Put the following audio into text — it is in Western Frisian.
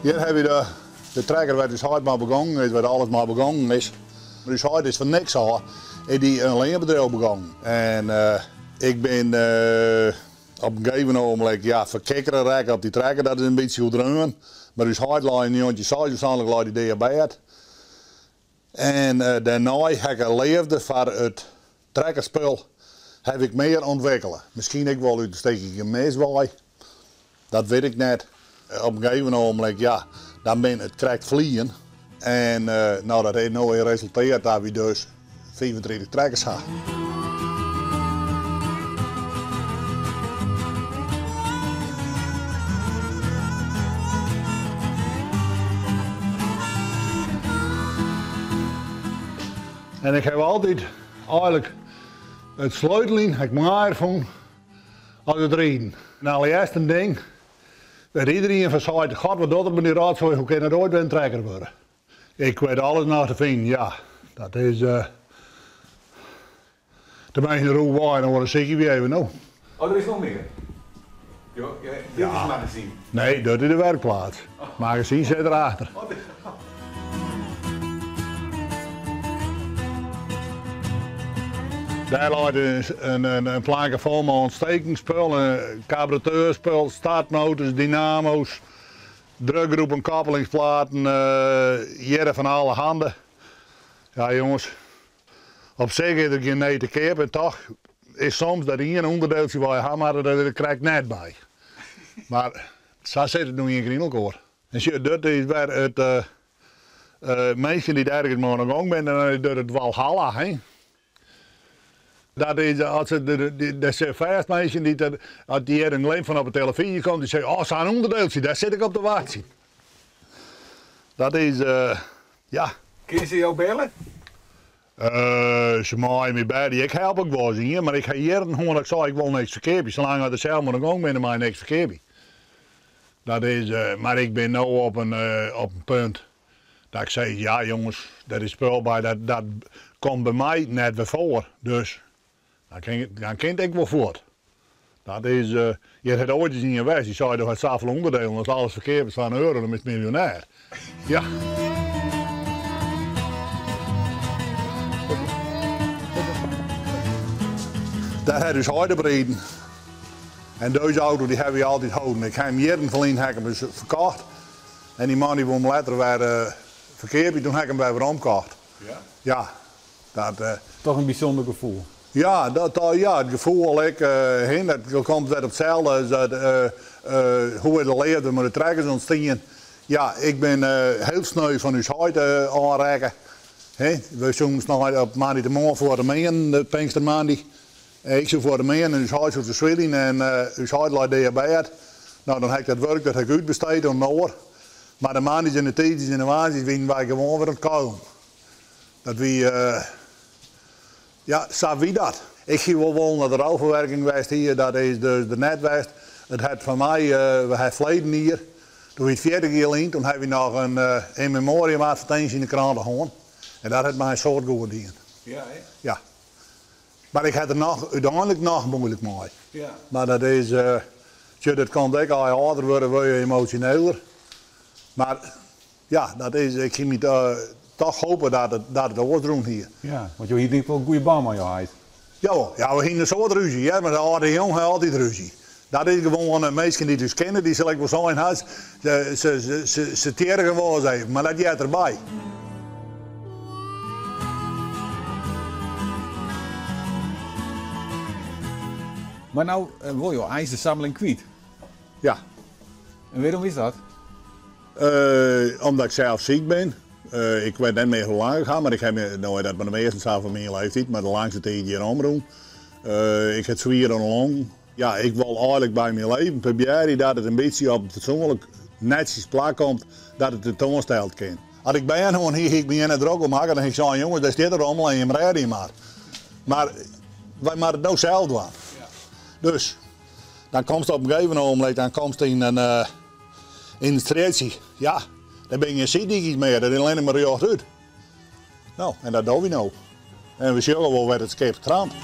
Hjir hawwe wy de, de trekker wêr't ús heit mei begongen is, wêr't alles mei begongen is. Ús heit is fan niks ôf is dy in leanbedriuw begongen. En ik bin op in gegeven ogenblik ja, ferkikkere rekke op dy trekker, dat is in bytsje oerdreaun. Mar ús heit lei yn 1976 lei dy dea op bêd. En dêrnei ha ik in leafde foar it trekkerspul haw ik mear ûntwikkele. Miskien ek wol út in stikje gemis wei, dat wit ik net. Op in gegeven ogenblik, ja, dan bin it krekt flien. En no, dat is no resulteard dat wy dus 35 trekkers ha. En ik haw altyd eigenlik it sleuteljen ha ik moaier fûn as it riden. En allerearst in ding wêr't iederien fan seit, God wat docht er mei dy rotsoai, hoe kin it oait wer in trekker wurde? Ik weet alles noch te finen, ja. Dat is teminsten de rûchwei en oare sykje wy even no. Oh, der is noch mear? Jo, ja, dit is magazyn. Nee, dat is de werkplaats. Magazyn sit derachter. Dêr leit in planke fol mei ontstekingsspul, karburateurspul, startmotors, dynamo's. Drukgroepen, koppelingsplaten, hjirre fan alle hande. Ja jonges, op sich is der gjin need te keap en toch is soms dat iene ûnderdeeltsje wat je ha moatte, dat is der krekt net by. Mar sa sit it no ien kear yn elkoar. En sjoch, dat is wer it minsken dy't ergens mei oan de gong binne, dan is dat it walhalla, hè. Dat is, as se, der sitte fêst minsken dy't der, as dy hjir in glimp fan op de telefyzje komt, dy sizze, oh sa'n ûnderdeeltsje, dêr sit ik op te wachtsjen. Dat is, ja. Kinne se jo belle? Se meie my belje, ik help ek wolris ien, mar ik ha jierren hân dat ik sei, ik wol niks ferkeapje, salang as ik sels oan de gong bin, dan mei ik niks ferkeapje. Dat is, mar ik bin no op in, op in punt Dat ik sis, ja jonges, dêr is spul by, dat, dat komt by my net wer foar. Dus dan kin, dan kin it ek wol fuort. Dat is, hjir hat oait ris ien west, dy sei, do hast safolle ûnderdelen, ast alles ferkeapest foar in euro, dan bist miljonêr. Ja. Dêr hat ús heit op riden. En dizze auto dy hawwe wy altyd holden. Ik ha him jierren ferlyn ha ik him ris ferkocht. En dy man dy woe him letter wer ferkeapje, toen ha ik him wer weromkocht. Ja? Ja. Dat, Toch in bysûnder gefoel? Ja, dat, ja, it gefoel ek, hin, dat komt wer op itselde as dat, hoe is de leafde mei de trekkers ûntstien. Ja, ik bin hiel sneu fan ús heit ôfrekke. Hè, we soenen snein op moandeitemoarn foar de meanen, de Pinkstermoandei. Ik soe foar de meanen en ús heit soe te swyljen en ús heit lei dea op bêd. No, dan ha ik dat wurk dat ha ik útbesteed oan in oar. Mar de moandeis en de tiisdeis en de woansdeis wienen wy gewoan wer oan it kuilen. Dat wie, ja, sa wie dat. Ik hie wol wollen dat der rouferwerking west hie, dat is dus der net west. It hat foar my, we ha ferleden jier, doe wie it 40 jier lyn, toen ha wy noch in in memoriam advertinsje yn de krante hân. En dat hat my in soad goed dien. Ja, hè? Ja. Mar ik ha der noch úteinlik noch moeilik mei. Ja. Mar dat is, sjoch, dat komt ek as je âlder wurde, wurde je emosjoneler. Mar ja, dat is, ik hie my toch hope dat it, dat it oars rûn hie. Ja, want jo hiene ek wol in goede bân mei jo heit. Jawol, ja, we hiene in soad rúzje, hear, mar de âld en jong ha altyd rúzje. Dat is gewoan, minsken dy't ús kenne, dy sil ek wol sein ha, se, se, se, se tjerge wolris even, mar dat heart derby. Mar no wol jo eins de samling kwyt. Ja. En wêrom is dat? Omdat ik sels siik bin. Ik wit net mear hoe lang ik ha, mar ik ha, no is dat mei de measten sa fan myn leeftiid, mar de langste tiid hjir omrûn. Ik ha it swier oan de longen. Ja, ik wol eigenlik by myn leven probearje dat it in bytsje op in fatsoenlik netsjes plak komt, dat it tentoansteld kin. As ik bern hân hie, hie ik my hjir net drok om makke, dan hie ik sein, jonges, dêr stiet de rommel en jim rêde je mar. Mar wy moatte it no sels dwaan. Dus dan komst op in gegeven ogenblik, dan komst yn in, yn in strjitsje, ja, dêr binne gjin sydykjes mear, dat is allinnich mar rjochtút. No, en dat dogge wy no. En we sjogge wol wêr't it skip strandt.